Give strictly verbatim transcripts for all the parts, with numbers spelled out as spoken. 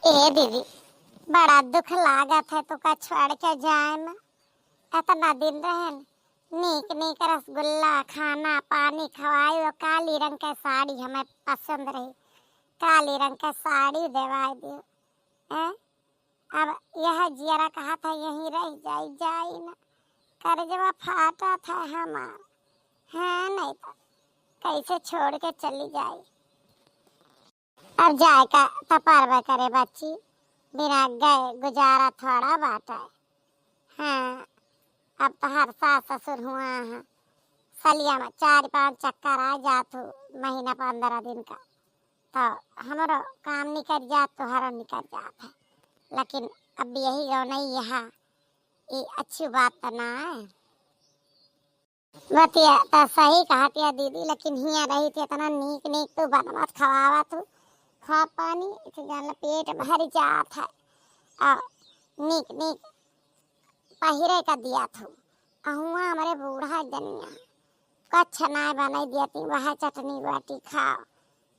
ए दीदी, बड़ा दुख लागत है तोका छोड़ के जाए में। इतना दिन रहन, नीक नीक रसगुल्ला, खाना पानी खवाई, और काली रंग के साड़ी हमें पसंद रही, काली रंग के साड़ी देवाई दियो। हैं? अब यह जियरा कहत है यहीं रह जाई, जाई ना। करजवा फाटत है हमार, है नहीं तो कैसे छोड़ के चली जाई। अब जाए का त परबे करे बच्ची, बिना गए गुजारा थोड़ा बाटे। हाँ, अब तोहार सास ससुर हुआ हैं, सलिया में चार पांच चक्कर आ जात हो महीना पंद्रह दिन का, तो हमरो काम निकल जात, तोहरो निकल जात है। लेकिन अब यही जो नहीं यहाँ, ये अच्छी बात तो ना है। बतिया त सही कहत या दीदी, लेकिन हियाँ रही थी इतना नीक नीक तू बनवत खवावत हू, खा पानी, इसे जान ला पेट भर जात है। आ नीक नीक पहिरे का दिया थू, आ हुआँ हमरे बूढ़ा जनिया कच्छ नाय बनाई दिया थी, वह चटनी बाटी खाओ।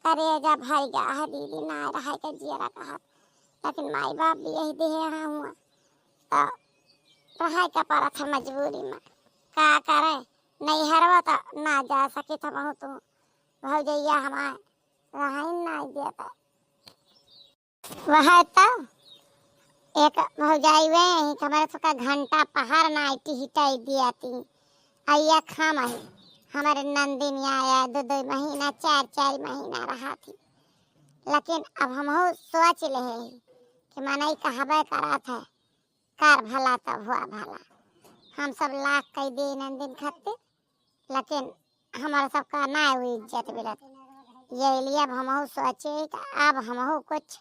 करेजा भर गया है दीदी, ना रहे के जियरा कहत। लेकिन माई बाप भी यही देहे हैं हुआ, तो रहे के पड़त है मजबूरी में। का करे, नैहरवा तो ना जा सकी था बहुत, भौजैया हमार रहे ना देता। वह तो एक भौजाई वे ही हमारे सबका घंटा पहाड़ ना टिहिटाई दिया थी। आइया खाम है, हमारे नंदिनी आया, दो दो महीना, चार चार महीना रहा थी। लेकिन अब हमहू सोच ले ही कि मनई कहबे करत है, कर भला तब हुआ भला। हम सब लाख कई दे नंदिन खातिर, लेकिन हमारा सबका ना हुई इज्जत मिलत। ये लिए अब हमहू सोचे कि अब हमहू कुछ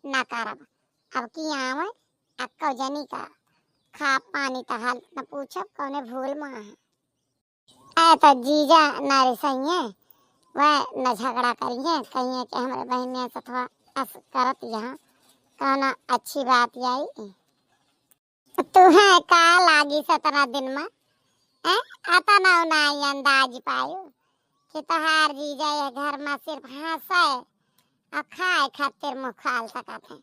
ना करब। अब की आवे, अक्को जनी का खा पानी त हाल न पूछब, कौने भूल में है। ऐ तो जीजा नारी सही है, वह न झगड़ा करिए, कहिए कि हमरे बहनिया से थोड़ा अस करत यहाँ, कौनो अच्छी बात आई। तुहे का लागी सतना दिन में, हैं? अतना उनाई अंदाज पायो कि तोहार जीजा ये घर में सिर्फ हंसे और खाए खातिर मुँह खाल सकत है।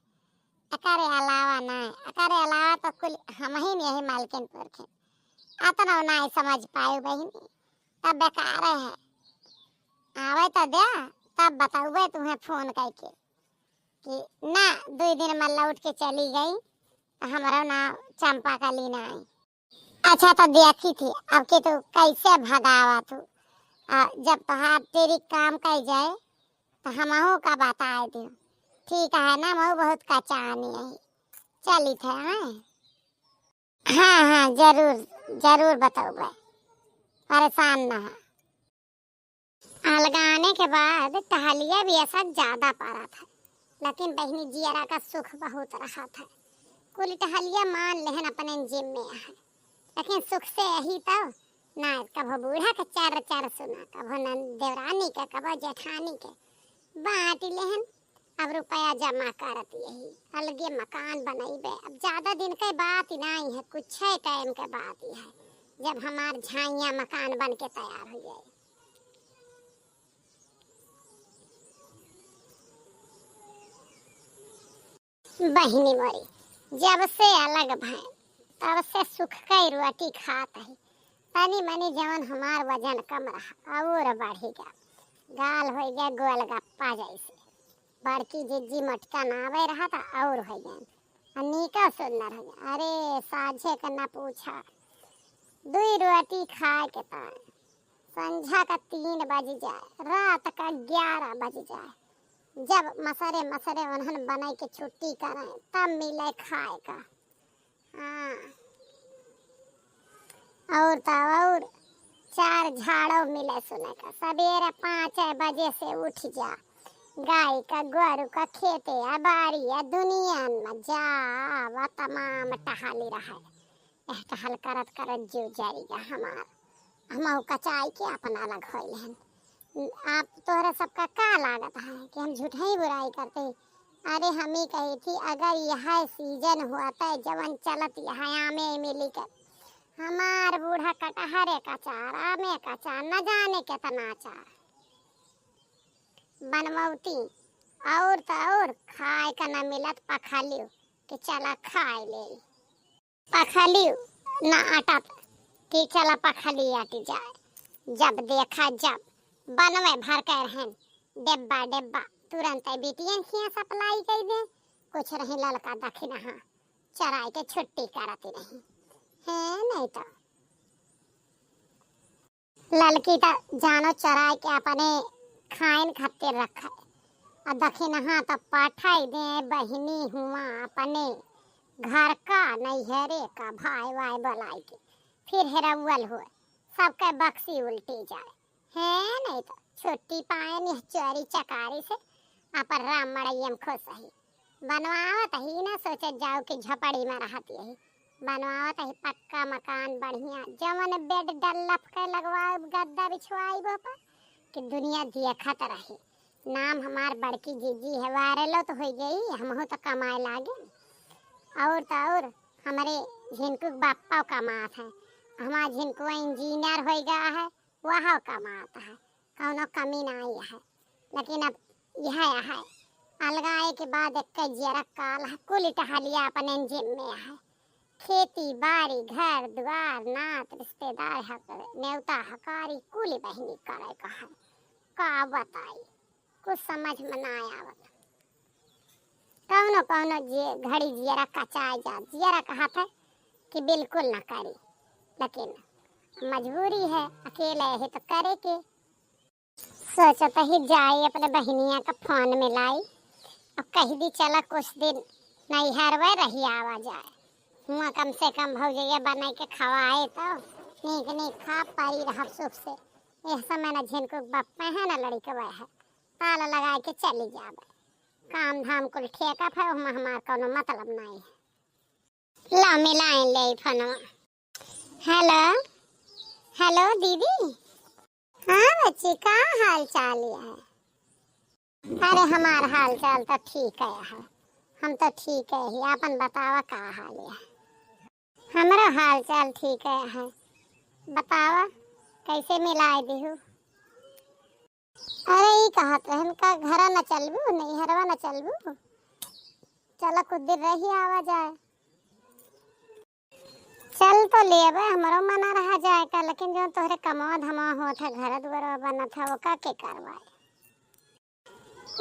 एकरे अलावा ना, एकरे अलावा तो कुल हम ही नहीं मालकिन पुरखिन। अतना उनाई समझ पायो बहिनी, तब बेकार है। आवे तो दे, तब बताऊबे तुम्हें फोन करके कि ना, दो दिन में लौट के चली गई, तो हमरो ना चंपा का लीना आई। अच्छा, तो देखी थी अब कि तू कैसे भगावा तू। आ, जब तोहार तेरी काम कर जाए, तो हमहू का बताए दियो। ठीक है ना, महू बहुत कचानी है। चली थे, हैं? हाँ, हाँ, जरूर, जरूर बताऊबे। परेशान ना हो। अलगाने के बाद टहलिया भी ऐसा ज्यादा पारा था, लेकिन बहिनी जियरा का सुख बहुत रहा था। कुल टहलिया मान लेहन अपने जिम्मे है, लेकिन सुख से यही तो ना, कभो बूढ़ा के चार चार सुना, कभो नन देवरानी के, कभो जेठानी के बांट लेहन। अब रुपया जमा करत यही, अलगे मकान बनइबे। अब ज्यादा दिन के बात ही नहीं है, कुछ टाइम के बात ही है, जब हमार झाइया मकान बन के तैयार हो जाए। बहिनी मोरी, जब से अलग भए, तब से सुख कई रोटी खात है। तनी मनी जवन हमार वजन कम रहा, और बढ़ी गया। गाल होई गया गोलगप्पा जैसे। बड़की जिज्जी मटका नावे रहा था और हो गए। आ नीका सुंदर हो गया। अरे, साझे का ना पूछा। दुई रोटी खाए के ताए संझा का तीन बज जाए, रात का ग्यारह बज जाए। जब मसरे मसरे उन्हन बनाई के छुट्टी करें, तब मिले खाए का। हाँ। और तो और चार झाड़ो मिले सुने का। सबेरे पाँच बजे से उठ जा, गाय का, गोरू का, खेते या बाड़ी या दुनिया में जा, वह तमाम टहली रहे। एह टहल करत करत जीव जाएगा हमार। हमहू कचाई के अपन अलग होइल हन। आप तोहरा सबका का लागत है कि हम झूठई बुराई करते हैं? अरे, हम ही कही थी, अगर यह सीजन हुआ त जवन चलत यह आमे इमली के, हमार बूढ़ा कटहरे का अचार, आमे का अचार, न जाने कितना अचार बनवती। और त और खाए का ना मिलत पखलियो कि चला खाए ले। पखलियो ना अटत कि चला पखली अटि जाए। जब देखा जब बनवे भर के रहन, डेब्बा डेब्बा तुरंत बिटियन खिया सप्लाई कइ दे। कुछ रही ललका दखिनहा चराई के छुट्टी करत रही। हैं, नहीं तो ललकी त जानो चराई के अपने खाइन खातिर रखे, आ दखिनहा त पठाई दे बहिनी हुआ अपने घर का, नैहरे का भाई वाई बोलाई के, फिर हेरौवल होए, सबके बक्सी उल्टी जाए। हैं, नहीं तो छुट्टी पाए नहीं चोरी चकारी से, अपन राम मड़ैया में खुश ही। बनवावत ही ना सोचत जाओ कि झोपड़ी में रहत यही। बनवावत ही पक्का मकान बढ़िया, जवन बेड डल्लफ के लगवाए, गद्दा बिछवाई वो पर कि दुनिया देखत रहे। नाम हमार बड़की जीजी है, वायरलो तो हो गई, हमहू तो कमाए लागे। और तो और हमरे झिनकू के बापा कमात है, हमार झिनकुआ इंजीनियर हो गया है, वह कमात है, कौनो कमी नहीं है। लेकिन अब यह है, अलगाए के बाद एक जियरा काल है, कुल टहलिया अपने जिम्मे है। खेती बाड़ी, घर द्वार, नात रिश्तेदार, हक-, नेवता हकारी, कुल बहिनी करे का है। का बताई, कुछ समझ में ना आवत। कौनो कौनो जे घड़ी जियरा कचाए जा, जियरा कहत है कि बिल्कुल ना करी, लेकिन मजबूरी है, अकेले है तो करे के। सोचत ही जाई अपने बहिनिया का फोन मिलाई, अब कह दी चला कुछ दिन नैहरवे रही आवा जाए। हुआ कम से कम भौजैया बनाई के खवाए तो नीक नीक खा पाई रहब सुख से। यह समय ना झिनकू के बप्पा है ना लड़िकवा है, ताला लगाए के चली जाबे। काम धाम कुल ठेका पे, ओहमा हमार कौनो मतलब नहीं है। ला मिलाए ले फोनवा। हेलो, हेलो दीदी। हाँ बच्ची, का हाल चाल है? अरे हमार हाल चाल तो ठीक है, है। हम तो ठीक है ही, आपन बतावा का हाल है? हमरो हाल चाल ठीक है, है। बतावा कैसे मिलाए दिहू? अरे ई कहत रहन का घरा न चलबू, नैहरवा न चलबू? चला कुछ दिन रही आवा जाए। चल तो लेबे, हमरो मना रहा जाए का, लेकिन जो तोहरे कमवा धमवा होत है, घर दुआरवा बनत है, ओका के करवाए?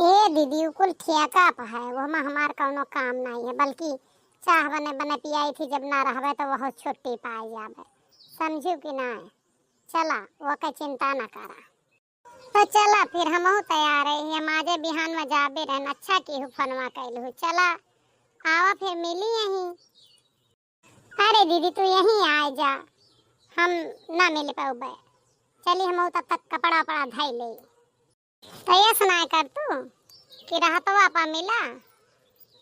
ए दीदी, उ कुल ठेका पर है, ओहमा हमार कौनो काम नहीं है, बल्कि चाह बने बने पियाई थी, जब ना रहबे तो वह छुट्टी पाए जाबे, समझू कि नहीं? चला, ओके चिंता ना करा। तो चला फिर, हमहू तैयार है, हम आजे बिहान में जाबे रहन। अच्छा की हु फोनवा कैलहू, चला आवा फिर मिली यहीं। अरे दीदी, तू यहीं आ जा, हम ना मिल पउबे। चली, हम तब तक कपड़ा उपड़ा धइ ले। तो ये सुनाए कर तू कि रहतवा पा मिला,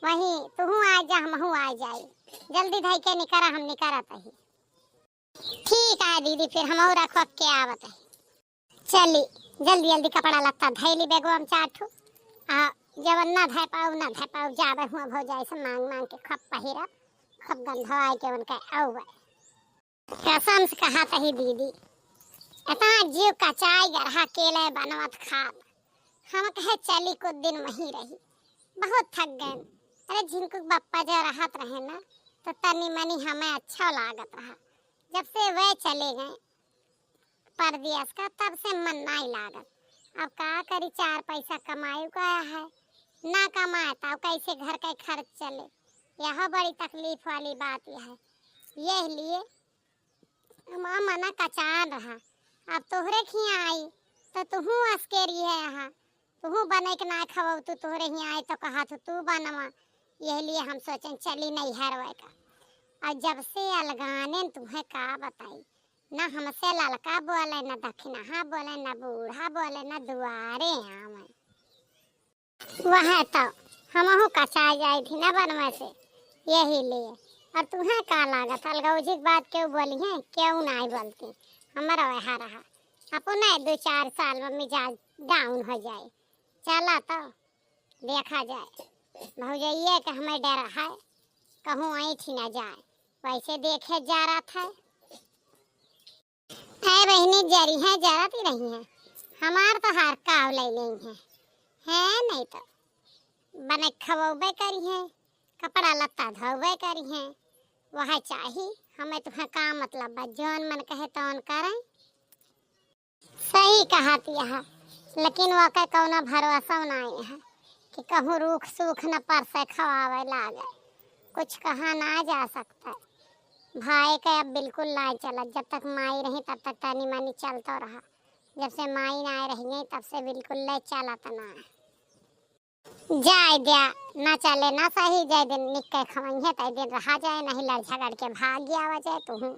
वहीं तूहू आ जा, हमहू आ जाई। जल्दी धइ के निकरा, हम निकरत ही। ठीक है दीदी, फिर हमहू रखवा के आवत ही। चली, जल्दी जल्दी कपड़ा लत्ता धइली, बैगवा में चार ठो। आ जवन ना धइ पाऊ, ना धइ पाऊ, जाबे हुआ भौजाई से मांग मांग के खूब पहिरब, खूब गंधवाई के उनका आउबे। कसम से कहत ही दीदी, इतना जीव कचाई गरहा अकेले बनवत खात। हम कहे चली कुछ दिन वहीं रही, बहुत थक गए। अरे झिनकू के बप्पा जो रहत रहे ना, तो तनी मनी हमें अच्छा लागत रहा। जब से वे चले गए, परदेस का, तब से मन नाई लागत। अब का करी, चार पैसा कमाई का है, ना कमाए तब कैसे घर का खर्च चले, यह बड़ी तकलीफ वाली बात यह है। यह लिए हम मना कचान रहा। अब तोहरे खिया आई तो तुहू असकेरी है यहाँ, तुहू बने के ना खवउ, तू तोहरे ही आए तो कहा तू, तू बनवा। यह लिए हम सोचें चली नैहरवे का। और जब से अलगाने न तुम्हें का बताई, ना हमसे ललका बोले, ना दखिनहा बोले, ना बूढ़ा बोले, ना दुआरे आवे। वह तो हमहू कचा जाई थी ना बनवा से, यही लिए। और तुम्हें का लागत, अलगौजी के बात क्यों बोली है, क्यों नाई बोलती? हमारा वह रहा, अपने दो चार साल में मिजाज डाउन हो जाए। चला तो देखा जाए, भौजैया के हमें डर है, कहूँ ऐंठ न जाए, वैसे देखे जा रहा था। ऐ बहिनी, जरी है, जरत ही रही है, हमार तो हर काव ले लेई है, है नहीं तो। बने खवौबे करिहें, कपड़ा लत्ता धौबे करिहें, वह चाही। हमें तुहें का मतलब बा, जौन मन कहे तौन करें। सही कहत यह, लेकिन ओके कौनो भरोसा नाई है कि कहूँ रूख सूख न परसे खवावे लागे। कुछ कहा ना जा सकता। भाई के अब बिल्कुल ना चलत, जब तक माई रही तब तक तनी मनी चलतो रहा, जब से माई ना रही गई तब से बिल्कुल ले चलत ना। जाए द्या, ना चले ना सही, जाए दिन निक के खवइहे, तै दिन रहा जाए, नहीं लड़ झगड़ के भाग गया वजह तुहूँ।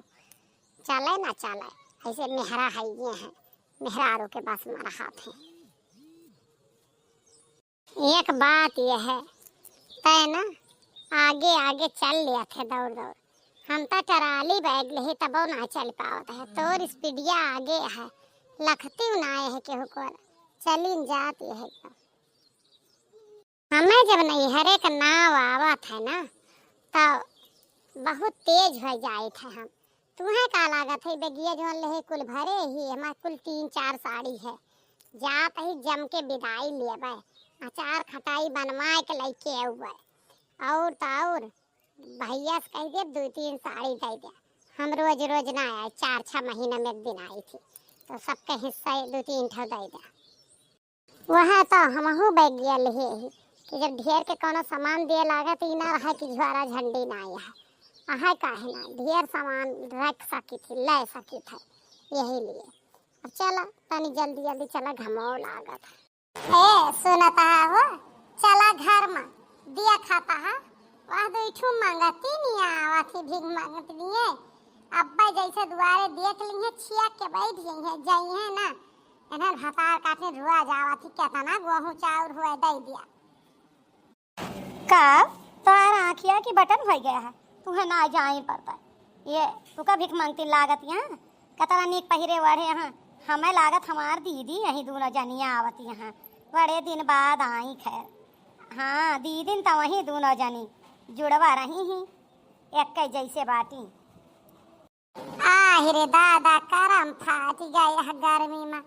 चले ना चले, ऐसे मेहरा है ये हैं, मेहरारू के बस में रहत हैं। एक बात ये है, तै ना आगे आगे चल लिया थे दौड़ दौड़, हम तो ट्राली बैग ले तबो ना चल पावत है, तोर स्पीडिया आगे है, लखती ना है केहू को, चलिन जात ये है। हमें जब नैहरे का नाव आवत है ना, तो बहुत तेज हो जाइत है हम। तुहें का लागत है, बेगिया जौन लेहे कुल भरे ही, हमार कुल तीन चार साड़ी है। जात ही जम के बिदाई लेबे, अचार खटाई बनवाए के लइके अउबे। और तो और, भैया से कह दे, दो तीन साड़ी दे दे। हम रोज रोज ना आए, चार छह महीना में एक दिन आई थी, तो सबके हिस्सा दो तीन ठो दे दे। वह तो हमहू बैगिया लिहे ही कि जब ढेर के कौनो सामान दिए लागे तो ई ना रहे कि झोरा झंडी ना आया है। अहे काहे ना, ढेर सामान रख सकी थी, ले सकी थे, यही लिए। अब चला, तनी जल्दी जल्दी चला, घमाव लागत है। ए, सुनता है हो, चला घर में, दिया खाता है। वह दो इठू मांगती नहीं आवत ही, भीख मांगती नहीं है। अब्बा जैसे दुआरे देख ली है, छिया के बैठ गई है, जाई है ना। इन्हन भतार काटे रुआ जावा थी, केतना गोहूँ चाउर हुए दे दिया। का तोहार आँखिया की बटन हो गया है, तुहे ना जाए पड़ता। ये तू का भीख मांगती लागत यहाँ, कतरा नीक पहिरे ओढ़े यहाँ। हमें लागत हमार दीदी यहीं दोनों जनिया आवत यहाँ, बड़े दिन बाद आई। खैर, हाँ, दीदी न तो वहीं दोनों जनी जुड़वा रही ही, एक जैसे बाटी। आहि रे दादा, करम फाटि गए ह गर्मी मा।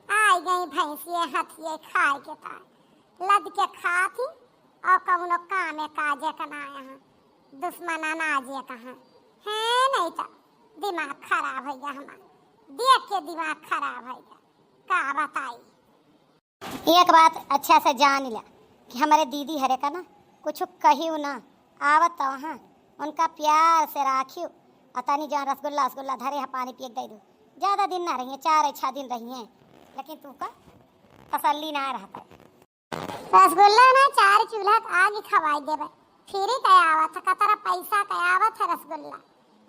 आइ गई भैंसिए हथिए खाए के ताय। लद के खाथी और कउनो कामे काजे क ना आया हैं। दुश्मन अनाजे क हैं। हैं नहीं तो दिमाग खराब होइ गया हमार। देख के दिमाग खराब होइ गया। का बताई? एक बात अच्छा से जान ला कि हमरे दीदी हरे का ना कुछ कहियो ना, आवत तो वहाँ उनका प्यार से राखियो। और तनी जौन रसगुल्ला, रसगुल्ला धरे है, पानी पिए के दे दो। ज्यादा दिन ना रहिए, चार छह दिन रहिए, लेकिन तू का तसल्ली ना रहता। रसगुल्ला ना चार चूल्हा के आग खवाई देबे। फिर का आवत है, कतरा पैसा का आवत है रसगुल्ला।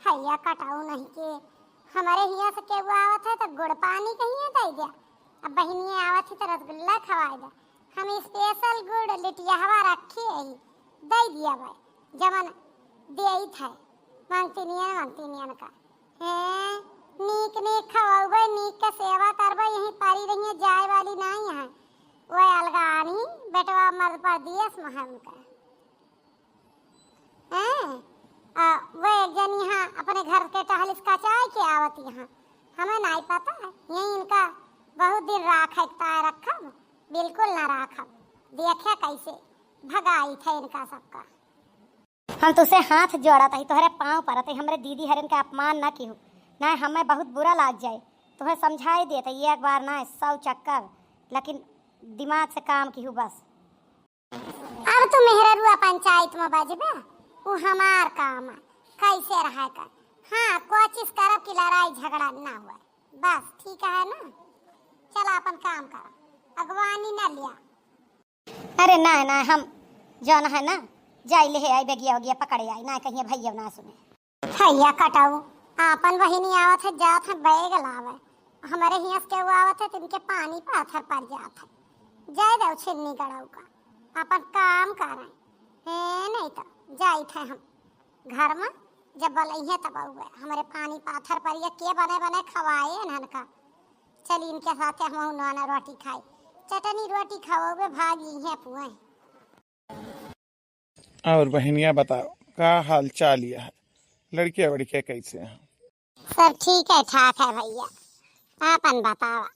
हैया कटाऊ नहीं के, हमरे हियाँ से केहू आवत है तो गुड़ पानी कहिए दे दिया। अब बहिनिया आवत ही तो रसगुल्ला खवाए दे। हम special गुड़ लिटियावा रखे ही, दे दिया भाई, जवन देइत है, मंगतिनियन मंगतिनियन का। हैं, नीक नीक खवौबे, नीक के सेवा करबे, यहीं परी रहिए, जाए वाली नहीं है। वो अलगानी बेटवा मर्द परदेस में है उनका। हैं? आ, वो एक जन यहाँ अपने घर के टहलिस कचाई के आवत यहाँ, हमें नहीं पता है। यही इनका बहुत दिन राख है, ताय रखब, बिल्कुल ना राखब। देखे कैसे भगाई थे इनका सबका। हम तुसे हाथ जोड़त ही, तोहरे पाँव परत ही, हमरे दीदी हरिन का अपमान ना किहू, ना हमें बहुत बुरा लाग जाए। तोहे समझाई देत ही एक बार ना सौ चक्कर, लेकिन दिमाग से काम किहू बस। अब तू मेहररुआ पंचायत में बजबे, उ हमार काम है, कैसे रहे कर। हाँ, कोशिश करब कि लड़ाई झगड़ा ना हुए, बस ठीक है ना। चला अपन काम कर, अगवानी ना लिया। अरे ना ना, हम जौन है ना, जाई ले आई बेगिया वगिया पकड़े आई, ना कहिए भैया ना सुने। भैया कटाऊ, आपन बहिनी आवत है, जात है बैग लावे, हमरे हियाँ से केहू आवत है तो इनके पानी पाथर पड़ जात है। जाए दो छिन्नी गड़ाऊ का, अपन काम करें। हे नहीं तो जाइत है हम घर में, जब बोलइहे तब आउबे। हमरे पानी पाथर परिया के बने बने खवाए इन्हन का। चली इनके साथे हम नोना रोटी खाई, चटनी रोटी खवाउबे, भाग इहे पुए। और बहनिया बताओ, का हाल चाल यह है? लड़किया वड़किया कैसे हैं? सब ठीक है ठाक है भैया, आपन बतावा।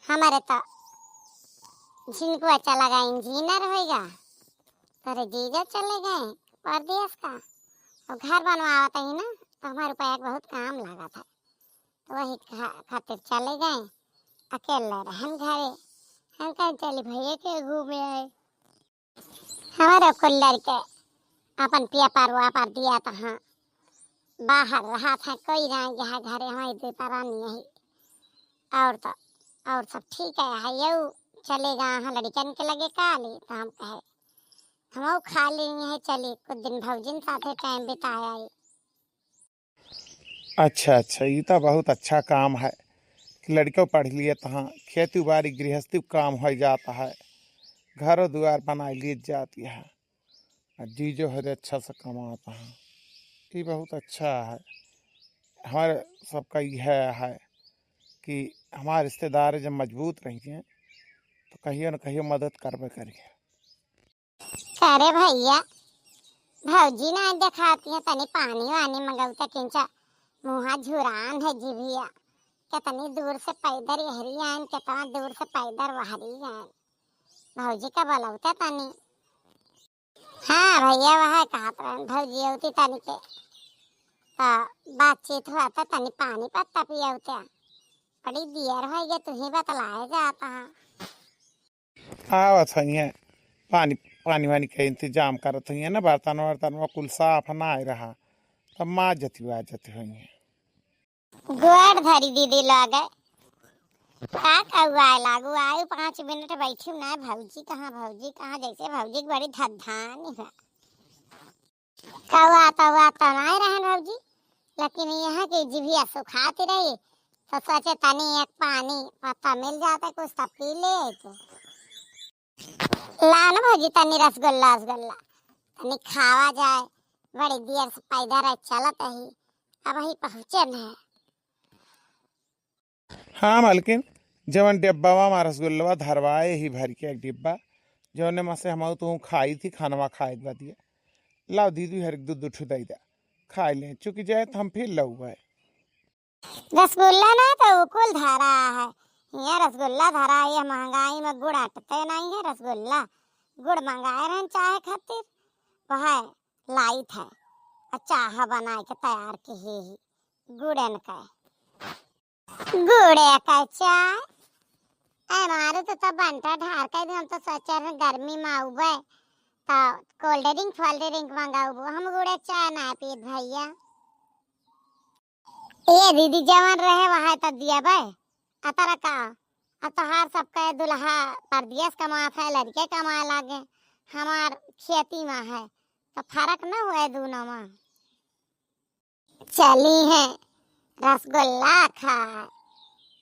हमरे तो झिनकुआ चला गया, इंजीनियर होइगा, तोरे जीजा चले गए परदेस का, और घर बनवावत ही ना, तो हमारे रुपया के बहुत काम लागत है, तो वही खा-, खातिर चले गए, अकेले रहन घरे। हम कहे चली भैया के घूमे आए। हमारे कुल लड़के अपन पेपर वापर दिया तो हाँ, बाहर रहा था, कोई ना यहाँ घरे, हमारी दो परानी यही। और तो, और सब ठीक है, है यू चले गए हैं लड़कन के लगे काली, तो हम कहे, हम खाली नहीं है, चली कुछ दिन भौजिन साथे टाइम बिताया आई। अच्छा, अच्छा, ई तो बहुत अच्छा काम है कि लड़को पढ़ लिए, तहाँ खेती बाड़ी गृहस्थी काम हो जाता है, घरो दुआर बनाई लिए जाती है, और जीजो हरे अच्छा से कमाता है। ई बहुत अच्छा है। हमारे सबका यह है कि हमारे रिश्तेदार जब मजबूत रहिए तो कहियो न कहियो मदद करबे करिए। अरे भैया, भौजी ना देखाती है, तनी पानी वानी मंगौता किंचा, मुँहा झुरान है जिभिया। कितनी दूर से पैदल यहरी आयन, कितना दूर से पैदल वहरी आयन। भौजी का बोलौता तनी। हाँ भैया, वह कहत रहन, भौजी औती तनी के, तो बातचीत हुआ तो तनी पानी पत्ता पियौता। बड़ी दियर होइ गए, तू ही बतलाए जाता है। आवत हइये, पानी, पानी वानी के इंतजाम करत हइये ना, बर्तन वर्तन में कुल साफ ना आए रहा, तब माजत वाजत हइये। गोड़ धरी दीदी लागे, का कौआए लागू, आयु पाँच मिनट बैठी ना, भौजी कहाँ, भौजी कहाँ, जैसे भौजी के बड़ी धधानी है। कौआ तौआ तो नाहीं रहन भौजी, लेकिन यहाँ की जिभिया सुखाती रही, तो सोचे तनी एक पानी पत्ता मिल जाता, कुछ तो पी ले तो। ला न भौजी तनी रसगुल्ला, रसगुल्ला तनी खावा जाए, बड़ी देर से पैदल रह चलत ही, अब ही पहुँचे न है। हाँ मालकिन, जवन डिब्बावा मा रसगुल्लवा धरवाए ही भर के एक डिब्बा, जौने मा से हम तू खाई थी खानवा खाए के बदिया। लाओ दीदी हर एक दू दू ठो दई दा, खाए ले, चुकी जाए तो हम फिर लौबे। रसगुल्ला ना तो उ कुल धरा है, यहाँ रसगुल्ला धरा है, ये महंगाई में गुड़ अटते नहीं है रसगुल्ला, गुड़ मंगाए रहन चाहे खातिर, वह लाइत है, और चाह बनाए के तैयार की ही, ही गुड़न का। गुड़े का चाय? ए मारू, तू तो बंटा ढार के दे, हम तो सोचे रहे गर्मी में आउबे, तो cold drink, fold drink मंगाउबो, हम गुड़े चाय ना पीत भैया। ए दीदी, जवन रहे वहाँ तो दिया बे, अतरा का, अब तोहार सबके दुल्हा परदेस कमात है, लड़के कमाए लागे, हमार खेती में है, तो फर्क न हुए दोनों में। चली है रसगुल्ला खाए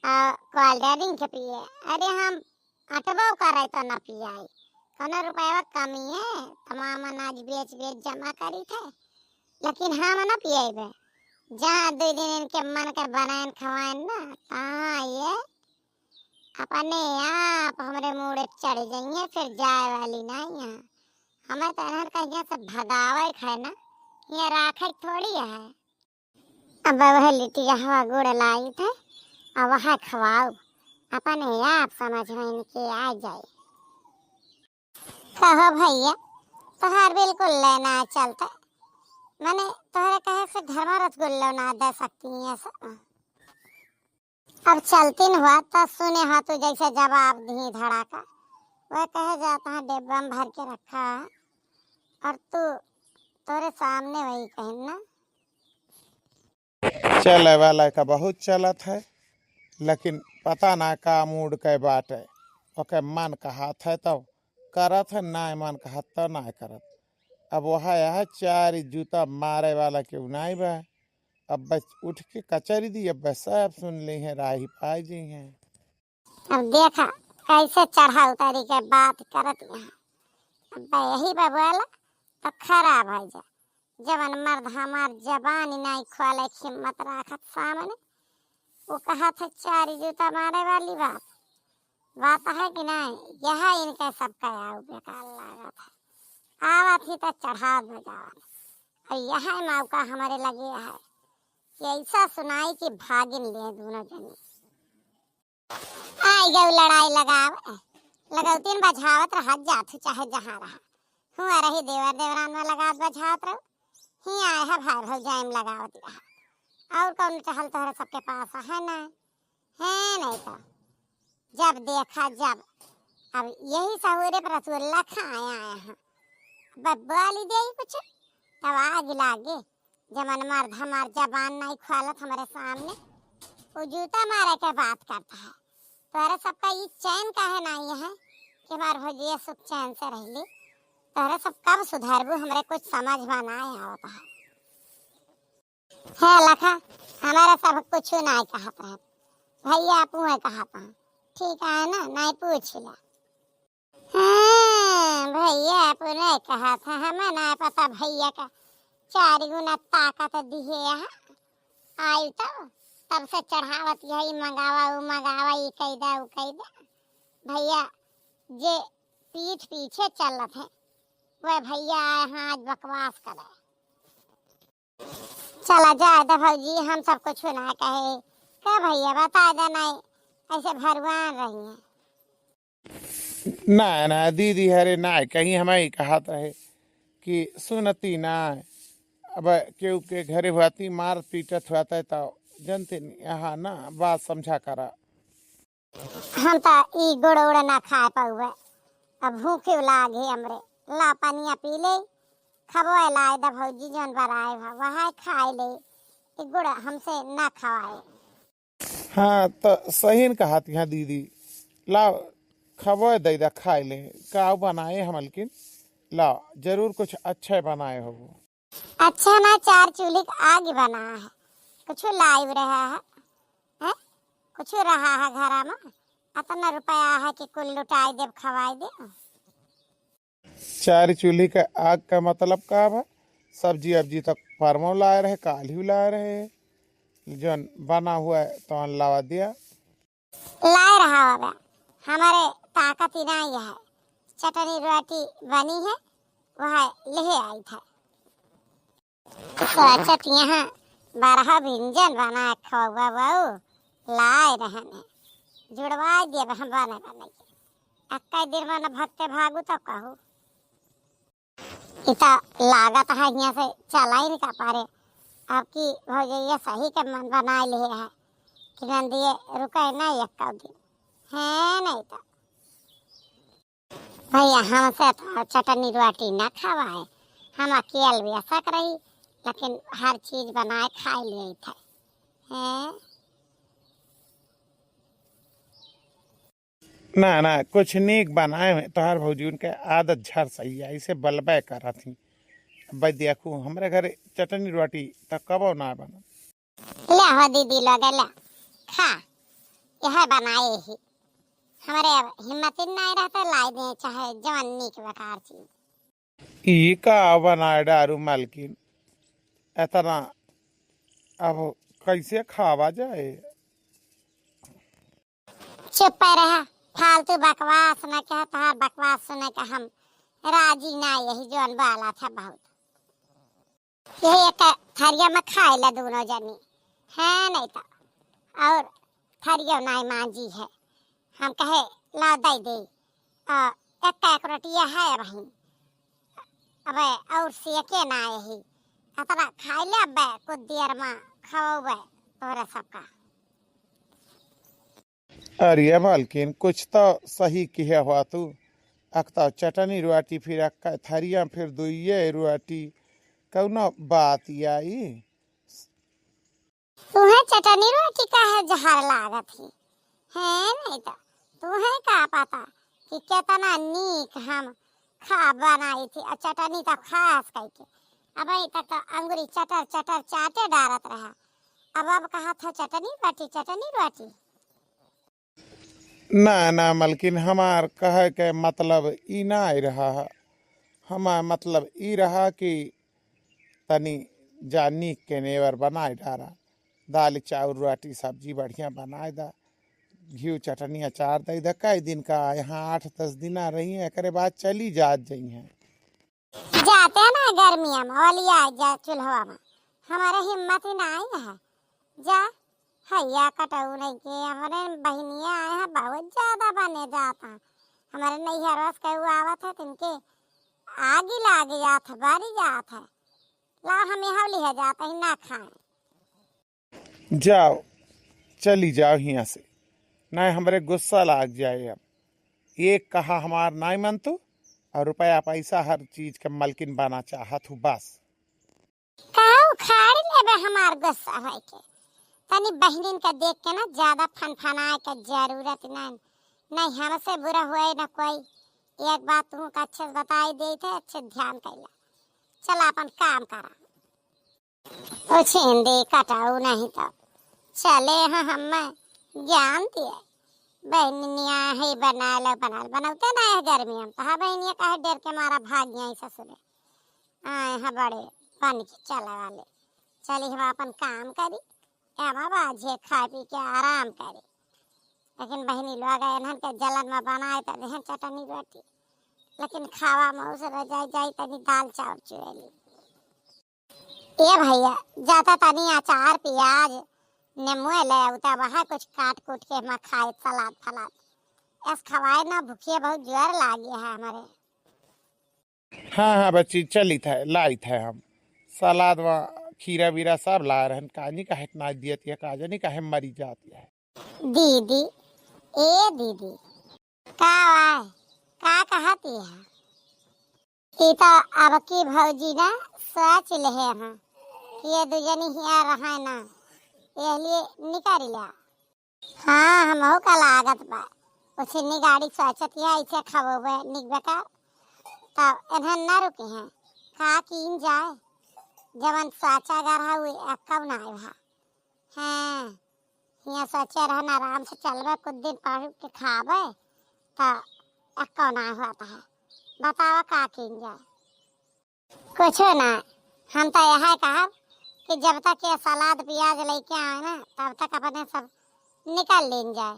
और cold drink पिए। अरे हम अटबो करे तो न पियाई, कौनो रुपया कमी है, तमाम अनाज बेच बेच जमा करी थे, लेकिन हम न पिएबे। जहाँ दो दिन इनके मन के बनाएन खवाएन ना, तहाँ ये अपने आप हमरे मूड़े चढ़ जाइए, फिर जाए वाली नहीं है। हमें तो इन्हन कहिया से भगावे के है ना, ये राखे के थोड़ी है। अब वह लिट्टी हवा गुड़ लाई थे, अब वह खवाओ, अपने आप समझ में इनके आ जाए। कहो भैया, तोहार बिल्कुल लेना चलते, मने तोहरे कहे से घर में रसगुल्लो ना दे सकती है सब। अब चलतीन हुआ त सुने हा तू जैसे जवाब दी धड़ाका। वह कहे जाता है डिब्बा में भर के रखा है और तू तोरे सामने वही कहन ना। चले वाला का बहुत चलत है, लेकिन पता ना का मूड के बाटे। ओके मन कहत है तब करत है, ना मन कहत तो ना करत। अब वह है चार जूता मारे वाला केहू नाई बा। अब बस उठ के कचरी दी, अब बस सब सुन ली हैं, राही पाई जी हैं। अब देखा कैसे चढ़ा उतारी के बात करत यहाँ। अब यही बा बोला तो खराब हो जा। जवन मर्द हमार जबान नाई खोले, हिम्मत राखत सामने, वो कहा था चार जूता मारे वाली बात। बात है कि नहीं, यह इनके सबका आऊ बेकार लागत है। आवत ही तो चढ़ावत बजावत, और यह मौका हमारे लगे है कि ऐसा सुनाई कि भागिन ले दोनों जने। आई गऊ लड़ाई लगाव, लगौतीन बझावत रहत जात हूँ, चाहे जहाँ रहा। हुआ रही देवर देवरान में लगात बझात रहो, ही आए है भाई भौजाई में लगावत रहा। और कौन टहल तोहरे सबके पास है ना, है नहीं तो। जब देखा जब, अब यही सहूरे पर रसगुल्ला खाए आए हैं। अब बोली दे कुछ, तब आग लागे। जमन मर्द हमार जबान नहीं खोलत हमरे सामने, वो जूता मारे के बात करता है। तोहरे सबका ई चैन काहे नहीं है कि हमार भौजिया सुख चैन से रहली? तोहरे सब कब सुधरबू, हमरे कुछ समझ में नहीं आवत है। हे लखा, हमारे सब कुछ नहीं कहत रहे, भैया आप उहे कहत हैं। ठीक है ना, नहीं पूछ ला। हाँ, भैया अपने कहा था, हमें ना पता भैया का चार गुना ताकत दिहे यहाँ। आई तो तब से चढ़ावत यही मंगावा, उ मंगावा, ई कैदा, उ कैदा। भैया जे पीठ पीछे चलत है, वह भैया आए हैं आज बकवास करे। चला जाए द भौजी, हम सब कुछ ना कहे। का भैया बता दे, नहीं ऐसे भरुआन रही हैं। ना, ना दीदी, हरे ना, कहीं हमें ही कहत रहे कि सुनती ना, अब केहू के घरे हुआती मार पीटत हुआता है तो जनते नहीं, यहाँ ना बात समझा करा। हम तो ई गुड़ उड़ ना खाए पाउबे, अब भूखे लागे हमरे। ला पनिया पी ले, खबो लाए द भौजी जौन बनाए भा, वह खाए ले। ई गुड़ हमसे ना खवाए। हाँ, तो सही न कहत हैं दीदी। लाओ, खबो दे दा खाए ले। का बनाए ह मलकिन? लाओ, जरूर कुछ अच्छे बनाए हो। अच्छा ना, चार चूल्ही के आग बना है, कुछ लाइव रहा है, हैं? कुछ रहा है घरा में, अतना रुपया है कि कुल लुटाई देब, खवाई देब। चार चूल्ही के आग का मतलब का बा? सब्जी अब्जी तक परमो लाए रहे, काल्हियो लाए रहे, जौन बना हुआ है तौन लावा दिया। लाए रहा बाबा, हमारे ताकत ही नहीं है, चटनी रोटी बनी है, वह लेहे आई था। सोचत यहाँ बरहा व्यंजन बना खौबा बहू, लाए रहने, जुड़वाए दिए हम बने बने के। अक्का दिन मन भक्ते भागू तब कहू। इ त लागत है हियाँ से चला ही नहीं का पारे। अब की भौजैया सही के मन बनाए लिए है कि नंदिये रुके नहीं एक दिन, है नहीं तो। भैया हमसे तो चटनी रोटी ना खवाए, हम अकेल भी असक रही, लेकिन हर चीज बनाए खाए लिए थे। हैं? ना, ना, कुछ नीक बनाए हुए तोहार भौजी, उनके आदत झर सही है, ऐसे बलबे करत ही। अब भाई देखू, हमरे घरे चटनी रोटी त कबो ना बना। ले हो दीदी लोग, ले, खा, यह बनाए ही। हमरे अब हिम्मत ही नहीं रहता, लाई दे चाहे जवन नीक बेकार चीज। ई का बनाए डारू मालकिन, इतना अब कैसे खावा जाए? चुप रहा, फालतू बकवास न कह, तोहार बकवास सुने के हम राजी ना, यही जौन बाला था बहुत। यही एक थरिया में खाए ला दोनों जनी, है नहीं तो, और थरियो नहीं मांजी है। हम कहे ला दे दे, आ, एक एक रोटिया है वहीं, अबे और सेके ना यही, अतना खाए ले अबे कुछ देर में खवाबे तोहरे सबका। अरे मालकिन, कुछ तो सही किहे हुआ तू। अक तो चटनी रोटी, फिर अक्का थरिया, फिर दुइये रोटी, कौनो बात आई? तुहे चटनी रोटी काहे जहर लागत ही? हैं, नहीं तो तुहे का पता कि केतना नीक हम खा बनाई थी, और चटनी तो खास करके। अब अभी तक तो अंगुरी चटर चटर चाटे डारत रहा, अब, अब कहा था चटनी रोटी, चटनी रोटी। ना, ना मलकिन, हमार कहे के मतलब ई ना आई रहा है। हमार मतलब ई रहा कि तनी जानी के नेवर बनाए डारा, दाल, चाउर, रोटी, सब्जी बढ़िया बनाए दा, घिउ, चटनी, अचार दे दा। कई दिन का यहाँ आठ दस दिन रही हैं, एकरे बाद चली जात जई हैं। जाते ना गर्मिया में ओलिया जा चूल्हवा में, हमारे हिम्मत ही ना आई है। जा, हैया कटऊ नहीं के, हमारे बहिनिया आए हैं, बहुत ज्यादा बने जाता। हमारे नैहरवा से केहू आवत है, तिनके आगी लाग जात है, बरी जात है। ला हम यहाँ लिहे जात है, ना खाए। जाओ, चली जाओ हियाँ से, नहीं हमरे गुस्सा लाग जाए। अब एक कहा हमार नाई मन तू, और रुपया पैसा हर चीज के मलकिन बना चाहत हूँ बस। कहू खाड़ लेबे हमार गुस्सा होए के। तनी बहनिन के देख के ना ज्यादा फनफनाए के जरूरत नहीं। नहीं हमसे बुरा हुए ना कोई। एक बात तुमको अच्छे से बताई देत है, अच्छे ध्यान कैला। चला अपन काम करा। उछिंदी कटाऊ नहीं तो चले हैं हमें ज्ञान दिए। बहनिया है बना लो, बना लो, बनौते ना है गर्मी हम तो। हाँ बहनिया काहे डर के मारा भाग गया ससुरे। आए हैं बड़े बन के चला वाले। चली हम अपन काम करी, एमा बाझे खा पी के आराम करी। लेकिन बहनी लोग इन्हन के जलन में बनाए तो देहन चटनी रोटी, लेकिन खावा में उस रजाई जाई तनी दाल चाउर चुएली। ए भैया, जाता तनी अचार प्याज नेमुए ले आवता, वहाँ कुछ काट कूट के हम खाए सलाद फलाद। ऐस खवाए ना भूखिए बहुत जोर लागी है हमारे। हाँ हाँ बच्ची, चलित है, लाइत है हम सलाद व खीरा बीरा सब लाए रहन। कानी काहे इतना दियत है, का जानी काहे मरी जात है। दीदी, ए दीदी, का वाय, का कहत है? ई तो अब की भौजी ना सोच लेहे हैं कि ये दुजनी हिया रहे ना, ये लिए निकाल लिया। हाँ, हमहू का लागत बा। उछिन्नी गाड़ी सोचत है, ऐसे खबोबे निक बेकार। तब इन्हन ना रुकी हैं, का कीन जाए? जवन सोचा गर है, उ एक्कव ना आए भा। हाँ, हियाँ सोचे रहन आराम से चलबे, कुछ दिन पढ़ के खाबे, त एक्कव ना होत है। बतावा का कीन जाए? कुछो ना, हम तो यह कहब कि जब तक ये सलाद प्याज लेके आए ना, तब तक अपने सब निकल लीन जाए।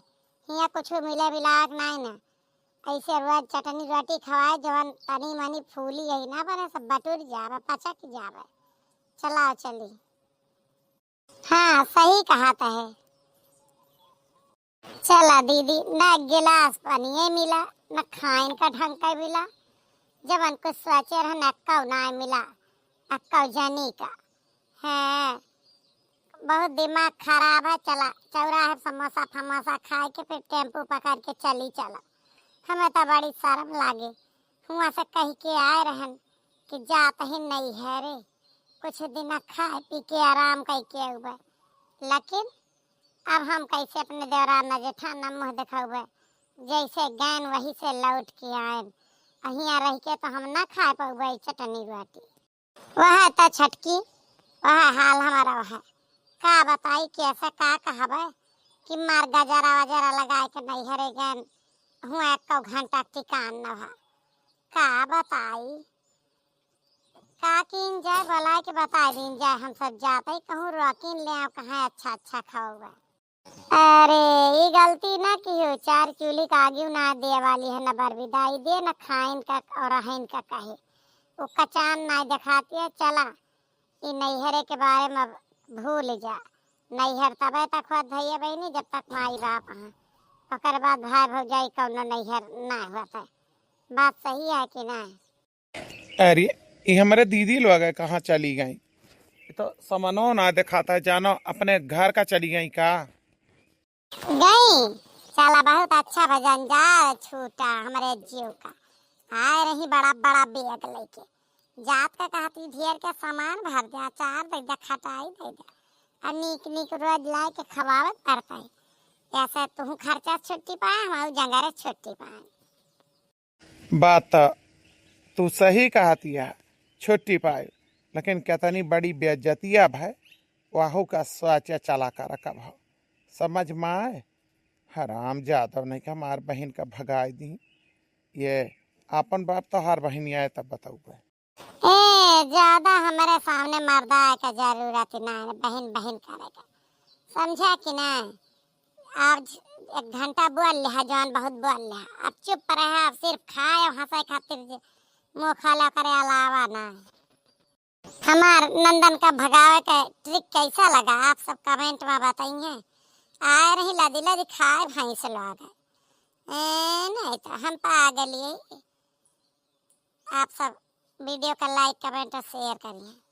हियाँ कुछो मिले मिलावक नाई ना, ऐसे रोज चटनी रोटी खवाए, जवन तनी मनी फूली है ना, अपने सब बटुर जावे, पचक जावे। चलाओ चली। हाँ, सही कहत है। चला दीदी, न गिलास पनिये मिला, न खाइन का ढंग का मिला। जवन कुछ सोचे रहन, अक्कौ ना मिला, अक्कौ जनी का। हैं, बहुत दिमाग खराब है। चला, चौराहे समोसा फमोसा खाए के फिर टेम्पू पकड़ के चली चला। हमें तो बड़ी शर्म लागे। हुआं से कह के आए रहन कि जात ही नहीं है रे, कुछ दिन खाए पी के आराम कई के अउबे। लेकिन अब हम कैसे अपने देवराना जेठाना मुँह देखउबे? जैसे गैन वही से लौट के आएन। अहिया रह के तो हम ना खा पउबे चटनी रोटी। वह तो छटकी, वह हाल हमारा वह। का बताई, कैसे का कहबे कि मार गजरा वजरा लगाए के नैहरे गैन, हुआ एको घंटा ठिकान न भा। का बताई, का कीन जाए, बोलाए के बताए दीन जाए, हम सब जाते कहूँ रोकिन ले आओ, कहाँ अच्छा अच्छा खाओ बा। अरे, ई गलती ना किहो, चार चूल्ही का आगी ना दे वाली है, ना बरबिदाई दे, ना खाइन का और रहन का कहे। वो कचान ना दिखाती है, चला, ई नैहरे के बारे में भूल जा। नैहर तबे तक होत भैया बहनी, जब तक माई बाप हैं, ओकर बाद भाई भौजाई कौनो नैहर ना होत है। बात सही है कि ना? अरे, ये हमारे दीदी लोग है, कहाँ चली गई? ये तो समनो ना दिखाता है, जानो अपने घर का चली गई का? गई? चला, बहुत अच्छा भजन जा छूटा हमरे जीव का। आए रही बड़ा बड़ा बैग लेके, जात का कहती ढेर के सामान भर दे, अचार दे दे, खटाई दे दे, और नीक नीक रोज लाए के खवावत पड़ता है। ऐसे तुहू खर्चा छुट्टी पाए, हम जंगरे छुट्टी पाए। बात त तू सही कहतिया, छुट्टी पाए, लेकिन केतनी बड़ी बेइज्जतिया भय, वहू का सोचे चला कर कब हो। समझ में आए? हराम जादव नहीं का हमार बहिन का भगाए दी। ये आपन बाप तो हर बहिन आए तब बताऊबे। ए, ज्यादा हमरे सामने मर्दा के जरूरत ना है, बहिन बहिन करे के, समझा कि ना? आज एक घंटा बोल लिहा, जौन बहुत बोल लिहा, अब चुप रहा, अब सिर्फ खाए और हंसे खातिर जे मुंह खोला करे, अलावा ना। हमार नंदन का भगावे के ट्रिक कैसा लगा, आप सब कमेंट में बताइए। आए रही लदी लदी खाए भैंस लोग। ए, नहीं तो हम पागल ये। आप सब वीडियो का like, comment और share करिए।